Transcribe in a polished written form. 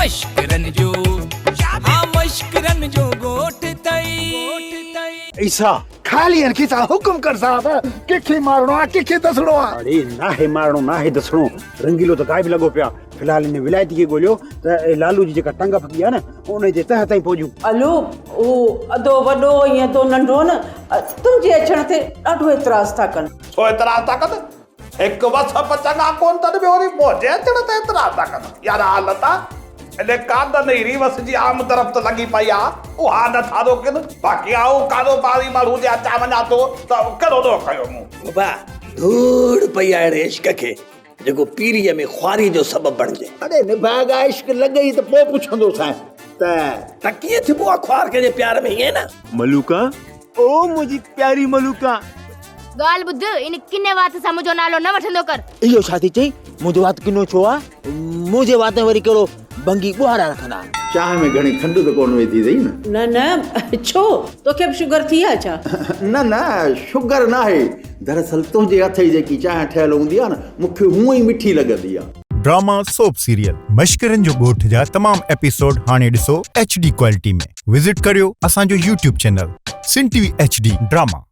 مشڪرن جو ها مشڪرن جو ڳوٺ ٿئي. عيسيٰ! خالي هن کي سا حڪم ڪر صاحب، ڪنهن کي مارڻو آ، ڪنهن کي دسڻو آ. اڙي ناهي مارڻو ناهي دسڻو، رنگيلو ته غائب لڳو پيو آ. في الحال هن ولايتي کي ڳوليو ته لالو جي جيڪا ٽنگ ڦڪي آ نه، ان جي تهه تائين پهچون. الو، هو ادو وڏو ۽ ادو ننڍو نه، تنهنجي اچڻ تي ڏاڍو اعتراض ٿا ڪن. ڇو اعتراض ٿا ڪن؟ هڪ وسپ چڱا ڪونه اٿن ٻيو وري منهنجي اچڻ تي اعتراض ٿا ڪن. يار حالت آ. انهي ڪاندن ۽ ريوس جي آمد رفت لڳي پئي آ، اها نه ٿا روڪين. باقي آئون ڪاروباري ماڻهو جي اچان وڃان ٿو ته ڪهڙو ڏوهه ڪيو مون. بابا ڌوڙ پئي آ اهڙي عشق کي جيڪو پيريء ۾ خواري جو سبب بڻجي. اڙي نڀاڳا عشق لڳئي ته پوء پڇندوسانء ته. ته ڪيئن ٿبو آ خوار ڪنهن جي پيار ۾ ائين نه. ملوڪا او منهنجي پياري ملوڪا. ڳالهه ٻڌ، ان ڪني وات سان منهنجو نالو نه وٺندو ڪر. اهو ڇا ٿي چئين؟ منهنجو وات ڪنو ڇو آ؟ منهنجي وات ۾ وري ڪهڙو ڀنگي ٻوهارا رکندا. چانهه ۾ گهڻي کنڊ ته ڪونه وڌي اٿئي نه؟ نه نه، ڇو؟ توکي به شگر ٿي آ ڇا؟ نه نه، شگر ناهي. دراصل تنهنجي هٿ جي جيڪي چانهه ٺهيل هوندي آ نه، مون کي هونء ئي مٺي لڳندي آ. ڊراما سوپ سيريل مشڪرن جو ڳوٺ جا تمام ايپيسوڊ هاڻي ڏسو ايڇ ڊي ڪوالٽي ۾ وزٽ ڪريو اسان جو YouTube channel Sindh T V H D drama.